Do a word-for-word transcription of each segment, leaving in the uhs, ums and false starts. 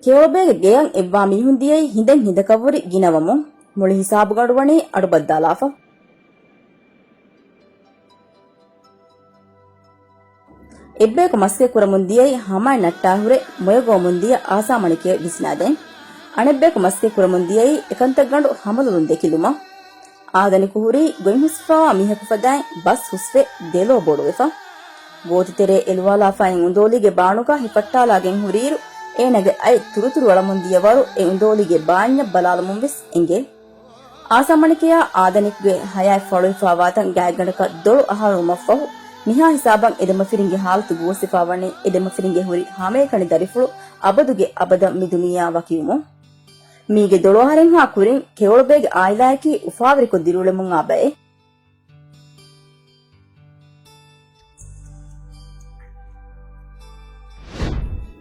ކެޔޮޅުބޭގެ ގެޔަށް އެއްވާ މީހުން ދިޔައީ ހިނދެއް ހިނދަކަށްވުރެ ގިނަވަމުން. މުޅި ހިސާބުގަނޑު ވަނީ އަޑުބައްދާލާފަ. އެއްބަޔަކު މަސްކެތް ކުރަމުން ދިޔައީ ހަމައަށް ނައްޓާހުރެ މޮޔަގޮވަމުން ދިޔަ އާސާމަނިކެޔަށް ވިސްނާދޭން. އަނެއްބަޔަކު މަސްކެތް ކުރަމުން ދިޔައީ އެކަންތައްގަނޑު ހަމަލޮލުން ދެކިލުމަށް. އާދަނިކު ހުރީ ގޮތް ހުސްފަވާ މީހަކު ފަދައިން ބަސް ހުސްވެ ދެލޯ ބޮޑުވެފަ. ގޯތިތެރޭ އެލުވާލާފައި އުނދޯލީގެ ބާނުގަ ހިފައްޓާލާގެން ހުރިއިރު، އޭނާގެ އަތް ތުރުތުރު އަޅަމުން ދިޔަ ވަރު އެ އުނދޯލީގެ ބާންޏަށް ބަލާލަމުން ވެސް އެނގޭ. އާސާމަނިކެޔާ އާދަނިކުގެ ހަޔާތް ފަޅުވެފަވާތަން ގާތްގަނޑަކަށް ދޮޅު އަހަރުވުމަށްފަހު، މިހާ ހިސާބަށް އެދެމަފިރިންގެ ހާލަތު ގޯސްވެފަވަނީ އެދެމަފިރިންގެ ހުރި ހަމައެކަނި ދަރިފުޅު އަބަދުގެ އަބަދަށް މި ދުނިޔެއާ ވަކިވުމުން. މީގެ ދޮޅު އަހަރެއްހާ ކުރިން ކެޔޮޅުބޭގެ އާއިލާއަކީ އުފާވެރިކޮށް ދިރިއުޅެމުން އާ ބައެއް.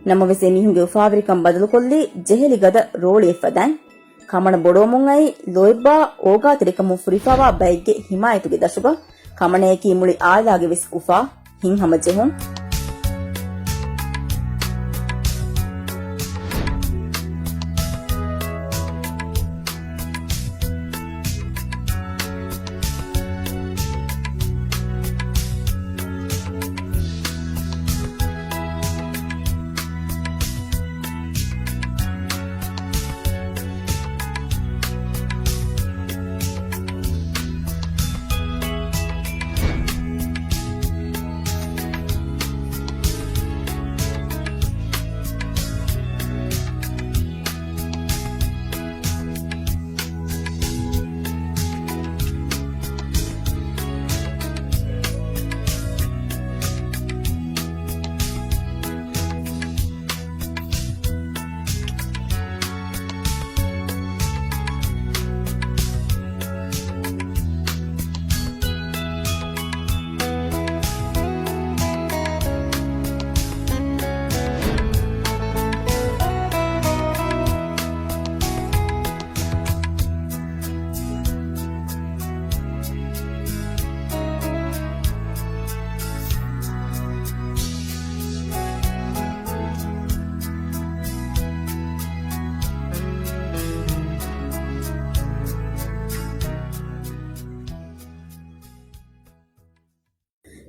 ނަމަވެސް އެމީހުންގެ އުފާވެރިކަން ބަދަލުކޮށްލީ ޖެހެލި ގަދަ ރޯޅިއެއް ފަދައިން. ކަމަނަ ބޮޑުވަމުން އައީ ލޯތްބާ އޯގާތެރިކަމުން ފުރިފަވާ ބައެއްގެ ހިމާޔަތުގެ ދަށުގަ. ކަމަނަޔަކީ މުޅި އާއިލާގެ ވެސް އުފާ ހިތްހަމަޖެހުން.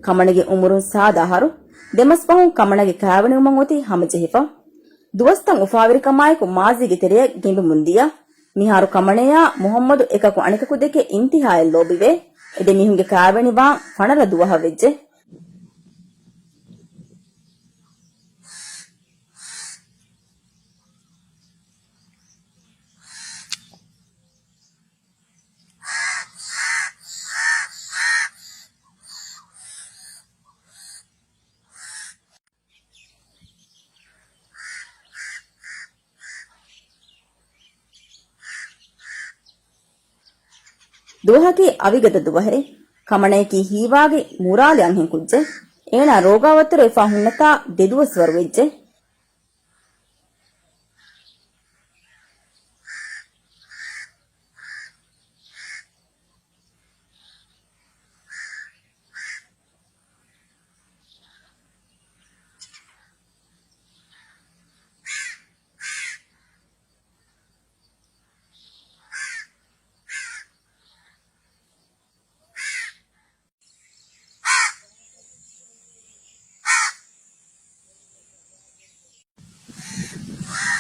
ކަމަނަގެ އުމުރުން ސާދަ އަހަރު. ދެމަސް ފަހުން ކަމަނަގެ ކާވެނިވުމަށް އޮތީ ހަމަޖެހިފަ. ދުވަސްތައް އުފާވެރިކަމާއެކު މާޒީގެ ތެރެއަށް ގެނބެމުން ދިޔަ. މިހާރު ކަމަނަޔާ މުހައްމަދު އެކަކު އަނެކަކު ދެކެ އިންތިހާއަށް ލޯބިވޭ. އެ ދެ މީހުންގެ ކާވެނިވާން ފަނަރަ ދުވަހަށް ވެއްޖެ. ދުވަހަކީ އަވިގަދަ ދުވަހެއް. ކަމަނަޔަކީ ހީވާގި މުރާލި އަންހެން ކުއްޖެއް. އޭނާ ރޯގާވައްތަރު އެފާ ހުންނަތާ ދެ ދުވަސް ވަރު ވެއްޖެ.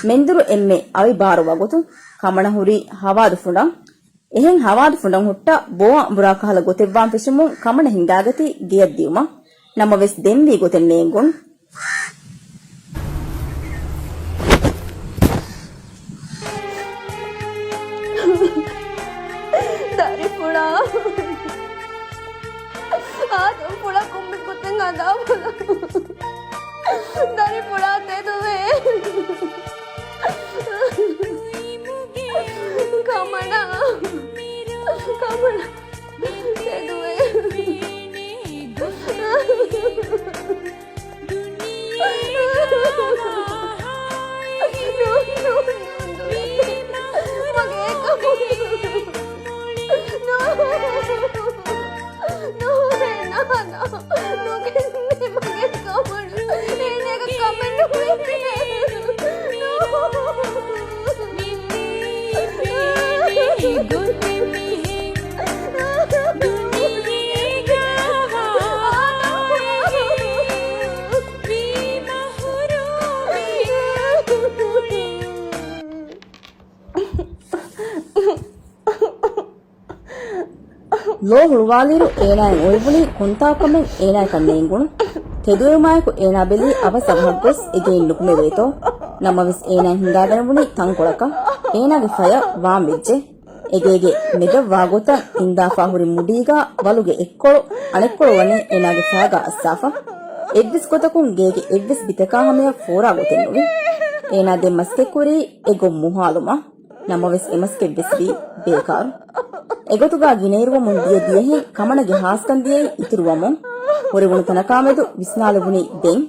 މެންދުރު އެންމެ އަވި ބާރު ވަގުތު ކަމަނަ ހުރީ ހަވާދު ފުނޑަށް. އެހެން ހަވާދު ފުނޑަށް ހުއްޓަ ބޯ އަނބުރާ ކަހަލަ ގޮތެއްވާން ފެށުމުން ކަމަނަ ހިނގާގަތީ ގެޔަށް ދިޔުމަށް. ނަމަވެސް ދެންވީ ގޮތެއް ނޭނގުން. ދަރިފުޅާ. އާދަމް ފުޅަކުން މި ގޮތެއް ހަދާ ބަލަ. ދަރިފުޅާ ތެދުވޭ. ކަމަނާ. ކަމަނާ. ތެދުވޭ. މަގޭ ކަމަނާ. ނޫނޭ، ނާނާ، ނުގެންނޭ މަގޭ ކަމަން. އޭނަގެ ކަމެއް ނުވޭ. ނޫ. ލޯ ހުޅުވާލިއިރު އޭނާއަށް އޮތް ބުނީ ކޮންތާކަމެއް އޭނާއަކަށް ނޭނގުނު. ތެދުވެވުމާއެކު އޭނާ ބެލީ އަވަސް އަވަހަށް ގޮސް އެ ގެއިން ނުކުމެވޭތޯ. ނަމަވެސް އޭނާ ހިނގާގެން ބުނީ ތަންކޮޅަކަށް. އޭނާގެ ފަޔަށް ވާން ވެއްޖެ. އެ ގޭގެ މެދަށް ވާގޮތަށް އިންދާފާ ހުރި މުޑީގާ ވަލުގެ އެއްކޮޅު އަނެއްކޮޅު ވަނީ އޭނާގެ ފަޔަގާ އައްސާފަ. އެއްވެސް ގޮތަކުން ގޭގެ އެއްވެސް ބިތަކާ ހަމަޔަށް ފޯރާ ގޮތެއް ނުވި. އޭނާ ދެން މަސްކެއް ކުރީ އެ ގޮތް މުހާލުމަށް. ނަމަވެސް އެ މަސްކެއްވެސް ވީ ބޭކާރު. އެގޮތުގާ ގިނައިރުވަމުން ދިޔަ ދިޔަހެން ކަމަނަގެ ހާސްކަން ދިޔައީ އިތުރުވަމުން ހުރެވުނު ތަނަކާމެދު ވިސްނާލެވުނީ ދެން.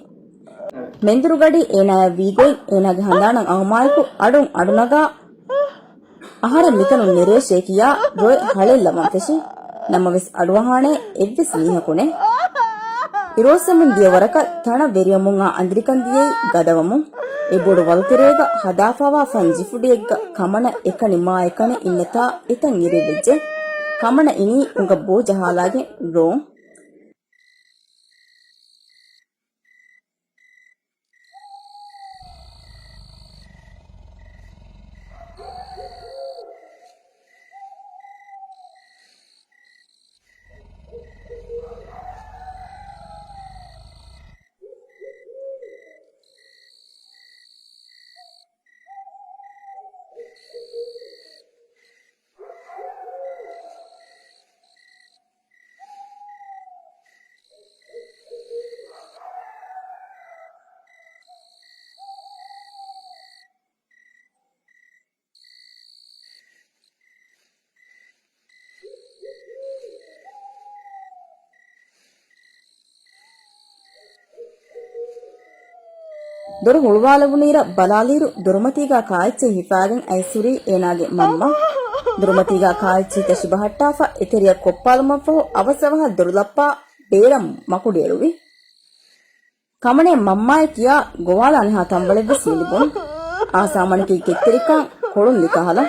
މެންދުރުގަޑީ އޭނާޔާ ވީގޮތް އޭނާގެ ހަނދާނަށް އައުމާއެކު އަޑުން އަޑުނަގާ އަހަރެން މިތަނުން ނެރޭށޭ ކިޔާ ރޮއެ ހަޅޭއްލަވަން ފެށި. ނަމަވެސް އަޑުއަހާނޭ އެއްވެސް މީހަކު ނެތް. އިރުއޮއްސެމުން ދިޔަ ވަރަކަށް ތަނަށް ވެރިއަމުން އާ އަނދިރިކަން ދިޔައީ ގަދަވަމުން. އެ ބޮޑު ވަލުތެރޭގަ ހަދާފާވާ ފަން ޖިފުޑިއެއްގަ ކަމަނަ އެކަނި މާ އެކަނި އިންނަތާ އެތަން އިރެއްވެއްޖެ. ކަމަނަ އިނީ އުނގަ ބޯ ޖަހާލާގެން ރޯން. ދޮރު ހުޅުވާލެވުނުއިރަށް ބަލާލިއިރު ދޮރުމަތީގާ ކާއެއްޗެއް ހިފާގެން އައިސްހުރީ އޭނާގެ މަންމަ. ދޮރުމަތީގާ ކާއެއްޗިހިތައް ށިބަހައްޓާފަ އެތެރެއަށް ކޮށްޕާލުމަށްފަހު އަވަސްއަވަހަށް ދޮރުލައްޕާ ބޭރަށް މަކުޑިއެޅުވި. ކަމަނައަށް މަންމާއެއް ކިޔާ ގޮވާލާނެހާ ތަންވަޅެއްވެސް މިލިބުނު. އާސާމަނިކީ ކެތްތެރިކަން ކޮޅުން ލިކަހަލަ.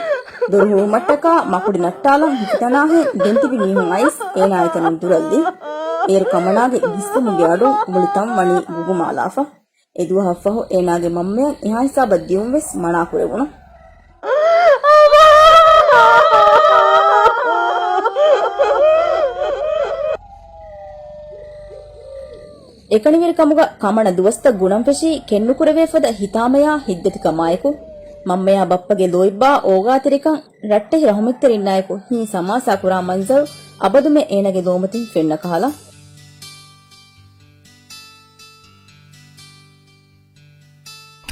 ދޮރު ހުޅުމަށްޓަކާ މަކުޑި ނައްޓާލަން ހިފިތަނާހެން ގެންތިބި މީހުން އައިސް އޭނާ އެތަނުން ދުރަށްލީ. އޭރު ކަމަނާގެ ގިސްލުމުގެ އަޑުން މުޅި ތަން ވަނީ ގުގުމާލާފަ. އެދުވަހަށްފަހު އޭނާގެ މަންމައަށް އެހާހިސާބަށް ދިޔުންވެސް މަނާކުރެވުނު. އެކަނިވެރިކަމުގަ ކަމަނަ ދުވަސްތައް ގުނަންފެށީ ކެތްނުކުރެވޭ ފަދަ ހިތާމަޔާ ހިތްދަތިކަމާއެކު. މަންމަޔާ ބައްޕަގެ ލޯތްބާ އޯގާތެރިކަން ރައްޓެހި ރަހުމަތްތެރިންނާއެކު ހިތް ސަމާސާކުރާ މަންޒަރު އަބަދުމެ އޭނާގެ ލޯމަތިން ފެންނަ ކަހަލަ.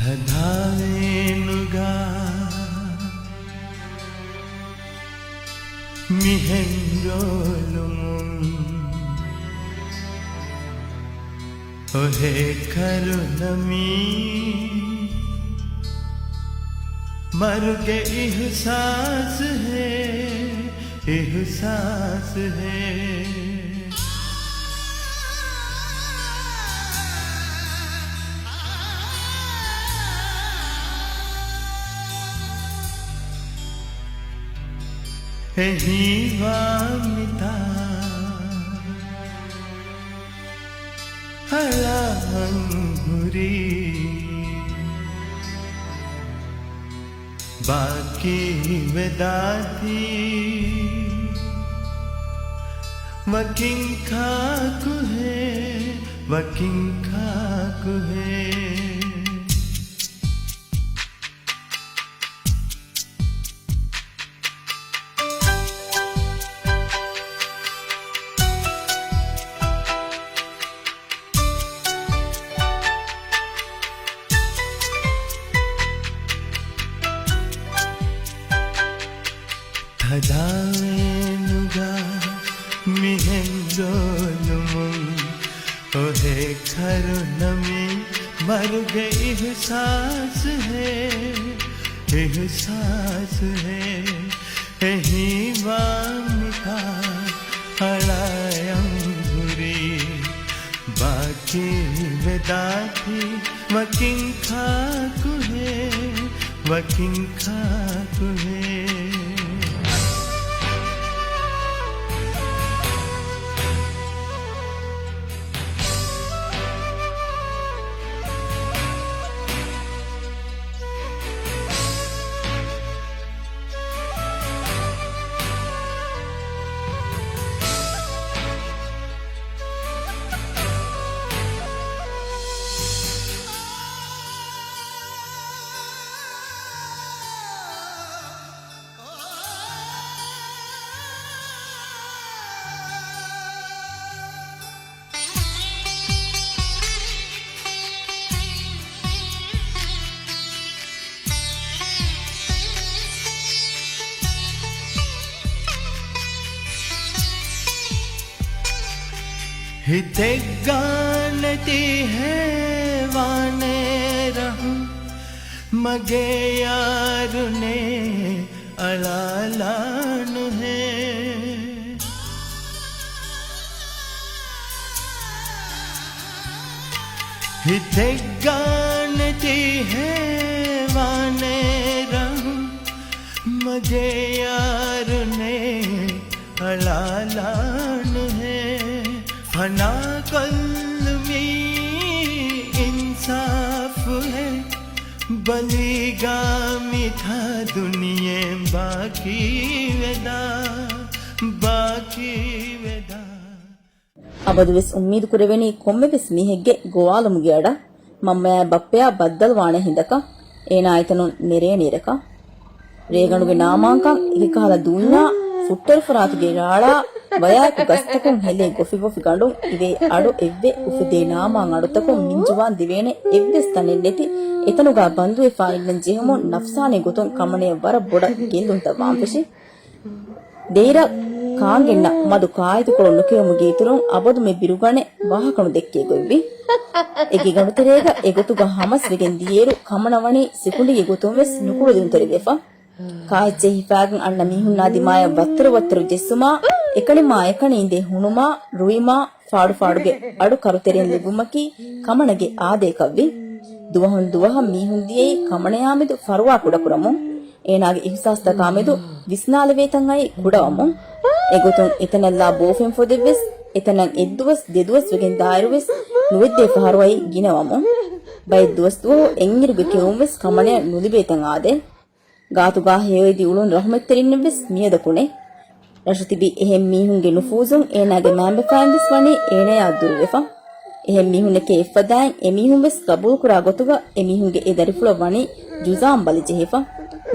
ތަދާވޭނުގާ މިހެން ރޯލުމުން އޮހޭ ކަރުނަ މީ މަރުގެ އިހުސާސް ހޭ، އިހުސާސް ހޭ. އެހީވާ މިތާ ހަޅާން ހުރީ. ބާކީ ވެދާތީ ވަކިން ކާކުހޭ، ވަކިން ކާކުހޭ. ތަދާވޭނުގާ މިހެން ރޯލުމުން އޮހޭ ކަރުނަ މީ މަރުގެ އިހުސާސް ހޭ، އިހުސާސް ހޭ. އެހީވާ މިތާ ހަޅާޔަން ހުރީ. ބާކީ ވެދާތީ ވަކިން ކާކުހޭ، ވަކިން ކާކުހޭ. ހިތެއްގަ ނެތި ހޭވާނެ ރަހު، މަގޭ ޔާރުނޭ އަޅާލާނުހޭ. ހިތެއްގަ ނެތި ހޭވާނެ ރަހު، މަގޭ ޔާރުނޭ އަޅާލާނުހޭ. ފަނާކޮށްލުމީ އިންސާފުހޭ. ބަލީގާ މިތާ ދުނިޔެ ބާކީވެދާ، ބާކީވެދާ. އަބަދުވެސް އުއްމީދު ކުރެވެނީ ކޮންމެވެސް މީހެއްގެ ގޮވާލުމުގެ އަޑަށް މަންމަޔާ ބައްޕަޔާ ބައްދަލުވާނެ ހިނދަކަށް، އޭނާ އެތަނުން ނެރޭނީ ރެކަށް. ރޭގަނޑުގެ ނާމާންކަން އެކިކަހަލަ ދޫންޏާ ފުއްޓަރު ފަރާތުގެ ރާޅާ ވަޔާއެކު ގަސްތަކުން ހެލޭ ގޮފި ބޮފި ގަނޑުން އިވޭ އަޑު އެއްވެ އުފެދޭ ނާމާން އަޑުތަކުން މިންޖުވާން ދެވޭނެ އެއްވެސް ތަނެއް ނެތި އެތަނުގާ ބަންދުވެފާ އިންނަން ޖެހުމުން ނަފްސާނީ ގޮތުން ކަމަނަޔަށް ވަރަށް ބޮޑަށް ގެއްލުންތައް ވާންފެށި. ދެއިރަށް ކާންގެންނަށް މަދު ކާއިދުކޮޅު ނުކެއުމުގެ އިތުރުން އަބަދު މި ބިރުގަނެ ވާހަކަ ނުދެއްކޭ ގޮތްވި. އެ ގިގަނޑުތެރޭގަ އެގޮތުގަ ހަމަސް ވެގެން ދިޔައިރު ކަމަނަ ވަނީ ސިކުނޑީގެ ގޮތުން ވެސް ނުކުޅެދުންތެރިވެފަ. ކާއެއްޗެއް ހިފާގެން އަންނަ މީހުންނާ ދިމާޔަށް ވައްތަރު ވައްތަރު ޖެއްސުމާ، އެކަނިމާ އެކަނި އިނދެ ހުނުމާ، ރުއިމާ، ފާޑުފާޑުގެ އަޑު ކަރުތެރެއިން ލިބުމަކީ ކަމަނަގެ އާދައަކަށްވި. ދުވަހުން ދުވަހަށް މީހުން ދިޔައީ ކަމަނަޔާމެދު ފަރުވާ ކުޑަކުރަމުން. އޭނާގެ އިހުސާސްތަކާމެދު ވިސްނާލެވޭތަން އައީ ކުޑަވަމުން. އެގޮތުން އެތަނަށްލާ ބޯފެން ފޮދެއްވެސް އެތަނަށް އެއްދުވަސް ދެދުވަސް ވެގެން ދާއިރުވެސް ނުވެއްދޭ ފަހަރު އައީ ގިނަވަމުން. ބައެއް ދުވަސްދުވަހު އެއްއިރުގެ ކެއުންވެސް ކަމަނަޔަށް ނުލިބޭތަން އާދޭ. ގާތުގާ ހެޔޮއެދި އުޅުނު ރަހުމަތްތެރިންނެއްވެސް މިއަދަކުނޭ. ރަށު ތިބި އެހެން މީހުންގެ ނުފޫޒުން އޭނާގެ މައިންބަފައިން ވެސް ވަނީ އޭނަޔާ ދުރުވެފަ. އެހެން މީހުންނެކޭ އެއްފަދައިން އެމީހުން ވެސް ގަބޫލުކުރާ ގޮތުގަ އެމީހުންގެ އެ ދަރިފުޅަށް ވަނީ ޖުޒާމް ބަލި ޖެހިފަ.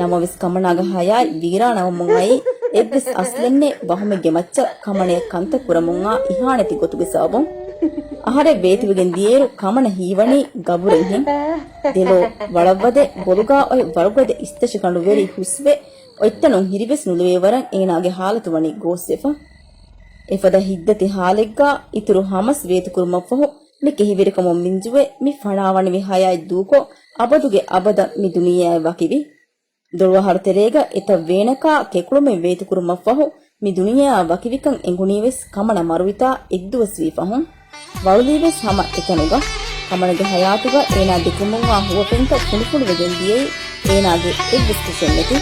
ނަމަވެސް ކަމަނާގެ ހަޔާތް ވީރާނަވަމުން އައީ އެއްވެސް އަސްލެއްނެތް ވަހުމެއްގެ މައްޗަށް ކަމަނަޔަށް ކަންތައް ކުރަމުންއާ އިހާނެތި ގޮތުގެ ސަބަބުން. އަހަރެއް ވޭތިވެގެން ދިޔައިރު ކަމަނަ ހީވަނީ ގަބުރެއްހެން. ދެލޯ ވަޅަށްވަދެ ބޮލުގާ އޮތް ވަރުގަދަ އިސްތަށިގަނޑު ވެރި ހުސްވެ އޮތްތަނުން ހިރިވެސް ނުލެވޭ ވަރަށް އޭނާގެ ހާލަތު ވަނީ ގޯސްވެފަ. އެފަދަ ހިތްދަތި ހާލެއްގާ އިތުރު ހަމަސް ވޭތުކުރުމަށްފަހު މި ކެހިވެރިކަމުން މިންޖުވެ މި ފަނާވަނިވި ހަޔާތް ދޫކޮށް އަބަދުގެ އަބަދަށް މި ދުނިޔެއާއި ވަކިވި. ދޮޅުއަހަރު ތެރޭގަ އެތައް ވޭނަކާ ކެކުޅުމެއް ވޭތުކުރުމަށްފަހު މި ދުނިޔެއާ ވަކިވިކަން އެނގުނީވެސް ކަމަނަ މަރުވިތާ އެއްދުވަސްވީ ފަހުން. ވަޅުލީވެސް ހަމަ އެތަނުގަ. ކަމަނަގެ ހަޔާތުގަ އޭނާ ދެކެމުންވާ ހުވަފެންތައް ފުނޑުފުނޑުވެގެން ދިޔައީ އޭނާގެ އެއްވެސް ކުށެއްނެތި.